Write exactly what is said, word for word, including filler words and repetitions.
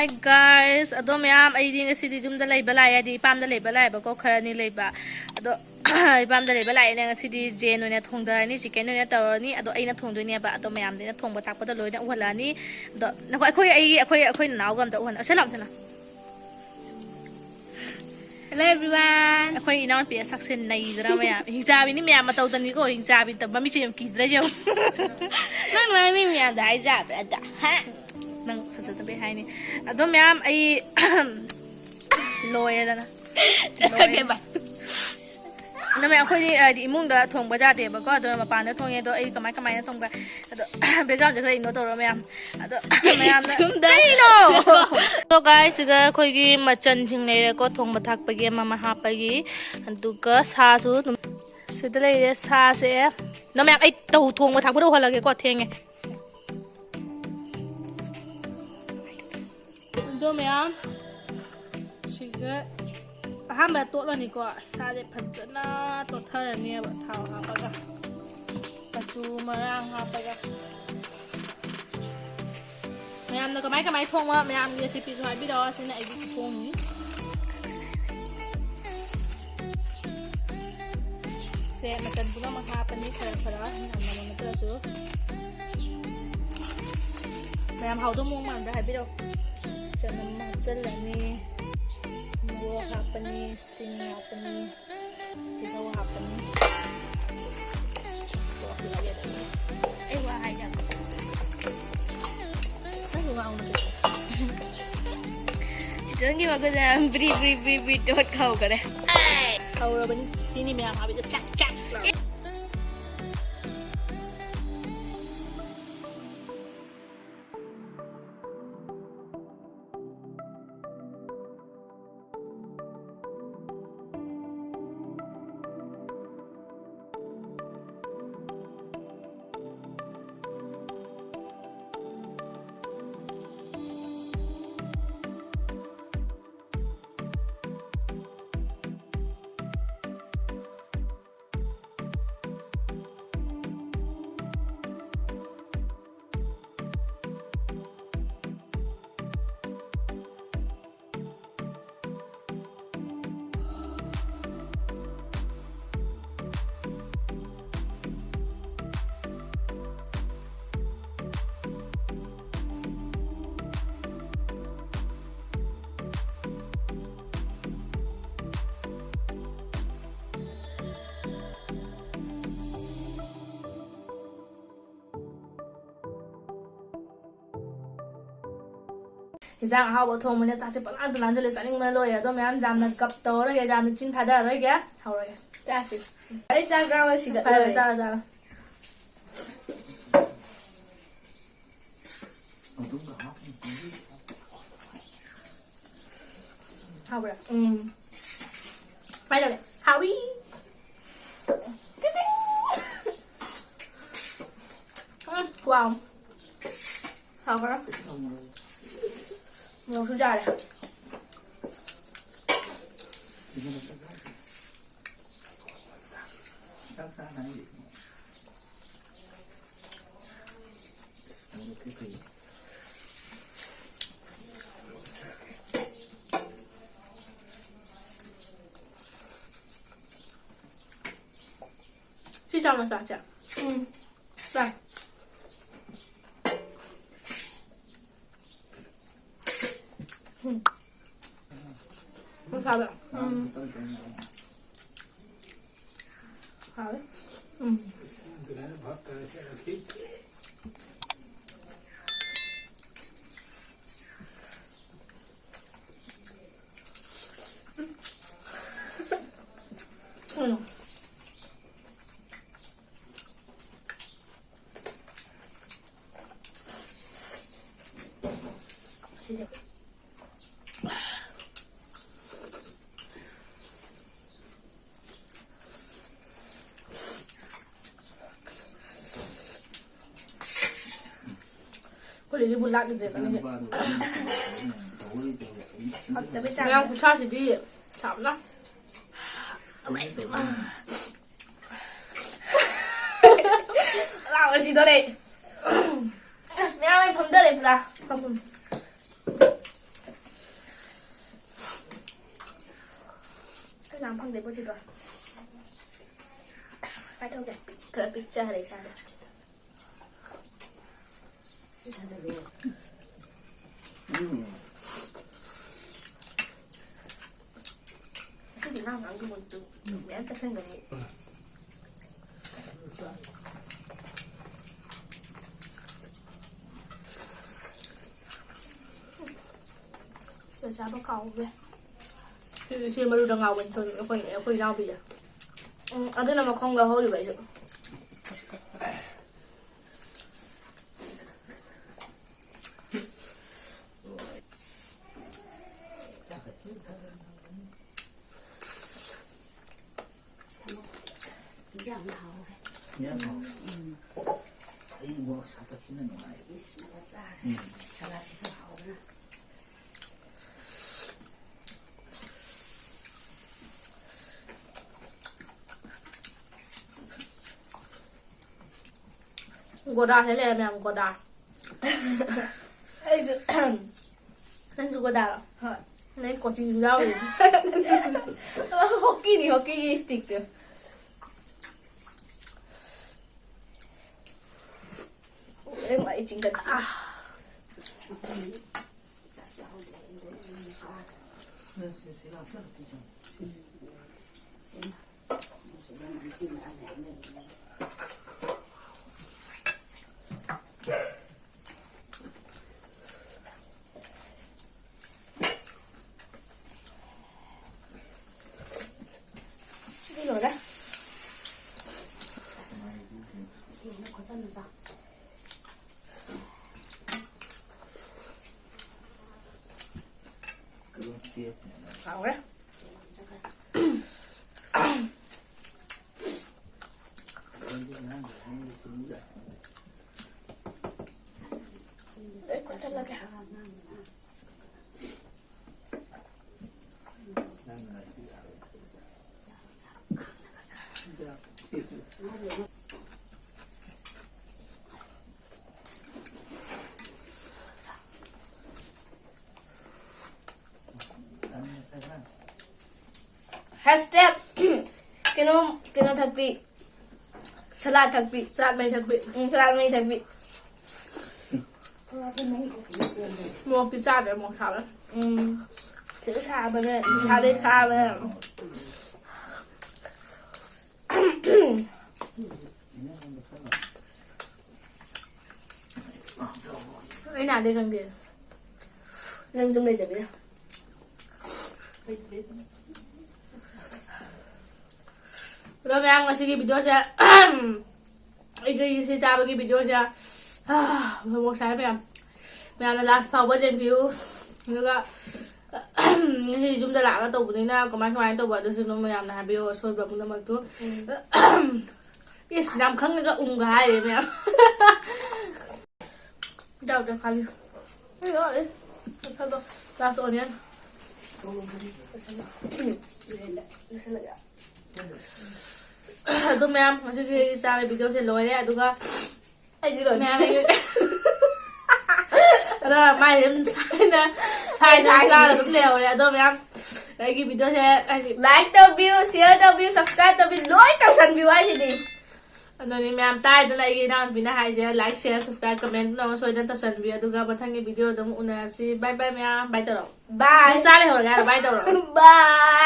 Hi guys, ꯑꯗꯣ ꯃꯌꯥꯝ, ꯑꯩꯗꯤ ꯉꯁꯤꯗꯤ ꯌꯨꯝꯗ ꯂꯩꯕ ꯂꯥꯛꯑꯦ, ꯍꯥꯏꯗꯤ ꯏꯄꯥꯝꯗ ꯂꯩꯕ ꯂꯥꯛꯑꯦꯕꯀꯣ, ꯈꯔꯅꯤ ꯂꯩꯕ꯫ ꯑꯗꯣ ꯏꯄꯥꯝꯗ ꯂꯩꯕ ꯂꯥꯛꯑꯦꯅ ꯉꯁꯤꯗꯤ ꯖꯦꯟ ꯑꯣꯏꯅ ꯊꯣꯡꯗꯔꯅꯤ, ꯆꯤꯀꯟ ꯑꯣꯏꯅ ꯇꯧꯔꯅꯤ꯫ ꯑꯗꯣ ꯑꯩꯅ ꯊꯣꯡꯗꯣꯏꯅꯦꯕ꯫ ꯑꯗꯣ ꯃꯌꯥꯝꯗ ꯑꯩꯅ ꯊꯣꯡꯕ ꯊꯥꯛꯄꯗ ꯂꯣꯏꯅ ꯎꯍꯜꯂꯛꯑꯅꯤ꯫ ꯑꯗꯣ ꯅꯈꯣꯏ, ꯑꯩꯈꯣꯏ, ꯑꯩ, ꯑꯩꯈꯣꯏ, ꯑꯩꯈꯣꯏ ꯅꯅꯥꯎꯒ ꯑꯝꯇ ꯎꯍꯜꯂꯣ꯫ ꯑꯁꯦ ꯂꯥꯛꯑꯣ, ꯁꯦ ꯂꯥꯛꯑꯣ꯫ Hello everyone. ꯑꯩꯈꯣꯏ ꯏꯅꯥꯎꯅꯨꯄꯤ ꯑꯁꯛꯁꯦ ꯅꯩꯗ꯭ꯔꯥ ꯃꯌꯥꯝ? ꯍꯤꯡꯆꯥꯕꯤꯅꯤ ꯃꯌꯥꯝ ꯃꯇꯧꯗꯅꯤꯀꯣ, ꯍꯤꯡꯆꯥꯕꯤ ꯃꯃꯤꯠꯁꯦ ꯌꯥꯝ ꯀꯤꯗ꯭ꯔꯥ ꯌꯦꯡꯉꯨ꯫ ꯅꯪ ꯅꯣꯏ ꯃꯤ ꯃꯌꯥꯝꯗ ꯍꯥꯏꯖꯕ꯭ꯔꯥ ꯑꯗ? ꯍꯥ? ꯅꯪ ꯐꯖꯗꯕꯩ ꯍꯥꯏꯅꯤ꯫ ꯑꯗꯣ ꯃꯌꯥꯝ, ꯑꯩ ꯂꯣꯏꯔꯦꯗꯅ꯫ ꯆꯠꯂꯒꯦꯕ꯫ ꯑꯗꯣ ꯃꯌꯥꯝ, ꯑꯩꯈꯣꯏꯗꯤ ꯍꯥꯏꯗꯤ ꯏꯃꯨꯡꯗ ꯊꯣꯡꯕ ꯌꯥꯗꯦꯕꯀꯣ, ꯑꯗꯨꯅ ꯃꯄꯥꯟꯗ ꯊꯣꯡꯉꯦ꯫ ꯑꯗꯣ ꯑꯩ ꯀꯃꯥꯏ ꯀꯃꯥꯏꯅ ꯊꯣꯡꯕ, ꯑꯗꯣ background ꯁꯦ ꯈꯔ ignore ꯇꯧꯔꯣ ꯃꯌꯥꯝ꯫ ꯑꯗꯣ ꯃꯌꯥꯝꯅ ꯌꯨꯝꯗ ꯀꯩꯅꯣ? ꯑꯗꯣ guys, ꯁꯤꯗ ꯑꯩꯈꯣꯏꯒꯤ ꯃꯆꯜꯁꯤꯡ ꯂꯩꯔꯦꯀꯣ, ꯊꯣꯡꯕ ꯊꯥꯛꯄꯒꯤ ꯑꯃ ꯑꯃ ꯍꯥꯞꯄꯒꯤ꯫ ꯑꯗꯨꯒ ꯁꯥꯁꯨ ꯑꯗꯨꯝ ꯁꯤꯗ ꯂꯩꯔꯦ, ꯁꯥꯁꯦ꯫ ꯅꯪ ꯃꯌꯥꯝ, ꯑꯩ ꯇꯧ-, ꯊꯣꯡꯕ ꯊꯥꯛꯄꯗ ꯎꯍꯜꯂꯒꯦꯀꯣ, ꯊꯦꯡꯉꯦ꯫ ꯑꯗꯣ ꯃꯌꯥꯝ, ꯁꯤꯒ ꯑꯍꯥꯟꯕꯗ ꯇꯣꯠꯂꯅꯤꯀꯣ꯫ ꯁꯥꯁꯦ ꯐꯖꯅ ꯇꯣꯠꯊꯔꯅꯦꯕ, ꯊꯥꯎ ꯍꯥꯞꯄꯒ, ꯃꯆꯨ ꯃꯔꯥꯡ ꯍꯥꯞꯄꯒ꯫ ꯃꯌꯥꯝꯅ ꯀꯃꯥꯏ ꯀꯃꯥꯏ ꯊꯣꯡꯕ, ꯃꯌꯥꯝꯒꯤ recipe ꯁꯨ ꯍꯥꯏꯕꯤꯔꯛꯑꯣ꯫ ꯑꯁꯤꯅ ꯑꯩꯒꯤ ꯈꯨꯊꯣꯡꯅꯤ꯫ ꯁꯦ, ꯃꯆꯜ ꯄꯨꯝꯅꯃꯛ ꯍꯥꯞꯄꯅꯤ, ꯈꯔ ꯈꯔ, ꯌꯥꯝꯅ ꯅꯠꯇ꯭ꯔꯁꯨ꯫ ꯃꯌꯥꯝ ꯍꯥꯎꯗꯧ ꯃꯑꯣꯡ ꯃꯥꯟꯕ꯭ꯔꯥ ꯍꯥꯏꯕꯤꯔꯛꯑꯣ꯫ ꯆꯅꯝ ꯍꯥꯞꯆꯜꯂꯅꯤ, ꯃꯣꯔꯣꯛ ꯍꯥꯞꯄꯅꯤ, ꯁꯤꯡ ꯍꯥꯞꯄꯅꯤ, ꯇꯤꯜꯍꯧ ꯍꯥꯞꯄꯅꯤ꯫ ꯑꯩ ꯋꯥ ꯍꯥꯏꯒꯦ꯫ ꯅꯪꯁꯨ ꯉꯥꯡꯉꯨ ꯀꯩꯅꯣ꯫ ꯆꯤꯆꯟꯒꯤ ꯃꯈꯨꯠꯁꯦ ꯌꯥꯝ ꯕ꯭ꯔꯤ ꯕ꯭ꯔꯤ ꯕ꯭ꯔꯤ ꯕ꯭ꯔꯤ ꯇꯣꯠ ꯍꯧꯈꯔꯦ꯫ ꯍꯧꯔꯕꯅꯤ꯫ ꯁꯤꯅꯤ ꯃꯌꯥꯝ ꯍꯥꯞꯄꯤꯗꯣ꯫ ꯆꯥꯛ ꯆꯥꯛ ꯂꯥꯎꯔꯦ꯫ ꯍꯤꯟꯖꯥꯡ ꯑꯍꯥꯎꯕ ꯊꯣꯡꯕꯅ ꯆꯥꯛꯁꯦ ꯄꯪꯂꯥꯝꯗ ꯂꯥꯝꯁꯤꯜꯂꯦ, ꯆꯥꯅꯤꯡꯕꯅ ꯂꯣꯏꯔꯦ꯫ ꯑꯗꯣ ꯃꯌꯥꯝ ꯌꯥꯝꯅ ꯒꯞ ꯇꯧꯔꯔꯣꯏꯒꯦ, ꯌꯥꯝꯅ ꯆꯤꯟ ꯊꯥꯗꯔꯔꯣꯏꯒꯦ꯫ ꯍꯧꯔꯒꯦ꯫ ꯆꯥꯁꯤ꯫ ꯑꯩ ꯆꯥꯛ ꯆꯥꯕ ꯁꯤꯗ ꯐꯔꯦ, ꯂꯣꯏꯔꯦ꯫ ꯆꯥꯔꯣ, ꯆꯥꯔꯣ꯫ ꯍꯥꯎꯕ꯭ꯔꯥ? ꯎꯝ꯫ ꯀꯃꯥꯏ ꯇꯧꯒꯦ? ꯍꯥꯎꯏ꯫ ꯎꯝ, ꯈꯨꯍꯥꯎ ꯑꯃ꯫ ꯍꯥꯎꯕ꯭ꯔꯥ? ꯃꯣꯔꯣꯛꯁꯨ ꯌꯥꯔꯦ꯫ ꯁꯤ ꯆꯥꯃꯁ ꯂꯥꯛꯁꯦ꯫ ꯎꯝ꯫ ꯆꯥꯏ꯫ ꯎꯝ꯫ ꯃꯁꯥꯂꯥ꯫ ꯎꯝ꯫ ꯍꯥꯎꯋꯦ꯫ ꯎꯝ꯫ ꯎꯝ꯫ ꯑꯩꯈꯣꯏ ꯂꯤꯂꯤꯕꯨ ꯂꯥꯛꯂꯤꯕ꯭ꯔꯥ ꯈꯪꯗꯦ꯫ ꯃꯌꯥꯝ ꯈꯨꯠꯁꯥꯁꯤꯗꯤ ꯁꯥꯕꯅ꯫ ꯂꯥꯛꯑꯣ ꯁꯤꯗꯣꯔꯦ꯫ ꯃꯌꯥꯝ ꯑꯩ ꯐꯝꯗꯔꯦ ꯄꯨꯔꯥ꯫ ꯐꯝꯐꯝ꯫ ꯀꯅꯥꯝ ꯐꯪꯗꯦ ꯄꯣꯠꯁꯤꯗꯣ꯫ ꯀꯥꯏ ꯇꯧꯒꯦ? ꯈꯔ ꯄꯤꯛꯆꯔꯦ ꯏꯁꯥꯗ꯫ ꯎꯝ꯫ ꯉꯁꯤꯗꯤ ꯉꯥ ꯉꯥꯡꯗꯤ ꯃꯣꯏ ꯃꯌꯥꯝ ꯆꯥꯁꯟꯒꯅꯤ꯫ ꯆꯥꯕ ꯀꯥꯎꯈ꯭ꯔꯦ꯫ ꯁꯤ, ꯁꯤ ꯃꯔꯨꯗ ꯉꯥꯎꯕꯅꯤ ꯑꯩꯈꯣꯏ, ꯑꯩꯈꯣꯏ ꯏꯅꯥꯎꯄꯤꯁꯦ꯫ ꯎꯝ, ꯑꯗꯨꯅ ꯃꯈꯣꯡꯗ ꯍꯧꯔꯤꯕ ꯑꯩꯁꯨ꯫ ꯏꯟꯖꯥꯡ ꯍꯥꯎꯔꯦ꯫ ꯌꯥꯝ ꯍꯥꯎꯔꯦ꯫ ꯎꯝ꯫ ꯑꯩ ꯃꯣꯔꯣꯛ ꯁꯥꯇꯛꯁꯤꯅ ꯅꯨꯡꯉꯥꯏ꯫ ꯏꯁ, ꯃꯊꯛ ꯆꯥꯔꯦ꯫ ꯎꯝ꯫ ꯁꯂꯥꯠꯁꯤꯁꯨ ꯍꯥꯎꯕꯅ꯫ ꯒꯣꯗꯥ ꯍꯦꯜꯂꯦ ꯃꯌꯥꯝ, ꯒꯣꯗꯥ꯫ ꯑꯩꯁꯨ꯫ ꯅꯪꯁꯨ ꯒꯣꯗꯥꯔꯣ? ꯍꯣꯏ꯫ ꯅꯪ ꯀꯣꯆꯤꯁꯨ ꯌꯥꯎꯔꯤ꯫ ꯍꯣꯀꯤꯅꯤ, ꯍꯣꯀꯤꯒꯤ ꯏꯁꯇꯤꯛꯇꯣ꯫ ꯑꯩ ꯆꯤꯡꯒꯠ-, ꯑꯥ꯫ ꯁꯤꯗꯤ ꯂꯣꯏꯔꯦ꯫ ꯁꯤꯅ ꯈꯣꯠꯆꯟꯕ ꯆꯥ꯫ ꯍꯥꯎꯔꯦ꯫ ꯂꯣꯏ ꯈꯣꯠꯆꯜꯂꯒꯦ꯫ Hashtag ꯀꯩꯅꯣ, ꯀꯩꯅꯣ ꯊꯛꯄꯤ꯫ ꯁꯂꯥꯠ ꯊꯛꯄꯤ꯫ ꯁꯂꯥꯠ ꯃꯍꯤ ꯊꯛꯄꯤ꯫ ꯎꯝ, ꯁꯂꯥꯠ ꯃꯍꯤ ꯊꯛꯄꯤ꯫ ꯃꯣꯔꯣꯛꯇꯤ ꯆꯥꯗ꯭ꯔꯦ, ꯃꯣꯔꯣꯛ ꯁꯥꯕ꯫ ꯎꯝ꯫ ꯁꯤꯗ ꯁꯥꯕꯅꯦ, ꯏꯁꯥꯗꯩ ꯁꯥꯕꯅꯦ꯫ ꯑꯩ ꯅꯥꯗꯦ ꯈꯪꯗꯦ꯫ ꯅꯪ ꯑꯗꯨꯝ ꯂꯩꯖꯕꯤꯔꯣ꯫ ꯑꯗꯣ ꯃꯌꯥꯝ, ꯉꯁꯤꯒꯤ ꯚꯤꯗꯤꯑꯣꯁꯦ, ꯑꯩꯒꯤ ꯁꯤ ꯆꯥꯕꯒꯤ ꯚꯤꯗꯤꯑꯣꯁꯦ, ꯃꯣꯔꯣꯛ ꯁꯥꯏ ꯃꯌꯥꯝ꯫ ꯃꯌꯥꯝꯅ ꯂꯥꯁ ꯐꯥꯎꯕ ꯌꯦꯡꯕꯤꯌꯨ꯫ ꯑꯗꯨꯒ ꯉꯁꯤ ꯌꯨꯝꯗ ꯂꯥꯛꯑꯒ ꯇꯧꯕꯅꯤꯅ ꯀꯃꯥꯏ ꯀꯃꯥꯏꯅ ꯇꯧꯕ ꯑꯗꯨꯁꯨ ꯑꯗꯨꯝ ꯃꯌꯥꯝꯅ ꯍꯥꯏꯕꯤꯌꯨ, ꯑꯁꯣꯏꯕ ꯄꯨꯝꯅꯃꯛꯇꯨ꯫ ꯏꯁ, ꯌꯥꯝ ꯈꯪꯉꯒ ꯎꯝꯒ ꯍꯥꯏꯔꯦ ꯃꯌꯥꯝ꯫ ꯌꯥꯎꯗ꯭ꯔꯦ, ꯈꯜꯂꯤ꯫ ꯂꯥꯁ ꯑꯣꯅꯤꯌꯟ꯫ ꯑꯗꯨ ꯃꯌꯥꯝ, ꯉꯁꯤꯒꯤ ꯆꯥꯕ ꯚꯤꯗꯤꯑꯣꯁꯦ ꯂꯣꯏꯔꯦ꯫ ꯑꯗꯨꯒ ꯑꯩꯗꯤ ꯂꯣꯏꯔꯦ꯫ ꯃꯌꯥꯝ, ꯑꯗꯣ ꯃꯥꯏꯗꯤ ꯑꯗꯨꯝ ꯁꯥꯏꯅ, ꯁꯥꯏꯅ ꯆꯥꯔ ꯑꯗꯨꯝ ꯂꯩꯍꯧꯔꯦ꯫ ꯑꯗꯣ ꯃꯌꯥꯝ, ꯑꯩꯒꯤ ꯚꯤꯗꯤꯑꯣꯁꯦ ꯍꯥꯏꯗꯤ ꯂꯥꯏꯛ ꯇꯧꯕꯤꯌꯨ, ꯁꯤꯌꯔ ꯇꯧꯕꯤꯌꯨ, ꯁꯕꯁꯀ꯭ꯔꯥꯏꯕ ꯇꯧꯕꯤꯌꯨ, ꯂꯣꯏ ꯇꯧꯁꯟꯕꯤꯌꯨ ꯍꯥꯏꯁꯤꯗꯤ꯫ ꯑꯗꯨꯅꯤ ꯃꯌꯥꯝ, ꯇꯥꯏꯗꯅ ꯑꯩꯒꯤ ꯏꯅꯥꯎꯅꯨꯄꯤꯅ ꯍꯥꯏꯁꯦ, ꯂꯥꯏꯛ, ꯁꯤꯌꯔ, ꯁꯕꯁꯀ꯭ꯔꯥꯏꯕ, ꯀꯃꯦꯟ ꯄꯨꯝꯅꯃꯛ ꯁꯣꯏꯗꯅ ꯇꯧꯁꯟꯕꯤꯌꯨ꯫ ꯑꯗꯨꯒ ꯃꯊꯪꯒꯤ ꯚꯤꯗꯤꯑꯣꯗ ꯑꯃꯨꯛ ꯎꯅꯔꯁꯤ꯫ ꯕꯥꯏ ꯕꯥꯏ ꯃꯌꯥꯝ, ꯕꯥꯏ ꯇꯧꯔꯣ꯫ ꯕꯥꯏ꯫ ꯅꯪ ꯆꯥ ꯂꯩꯍꯧꯔꯒꯦ ꯍꯥꯏꯔꯣ? ꯕꯥꯏ ꯇꯧꯔꯣ꯫ ꯕꯥꯏ꯫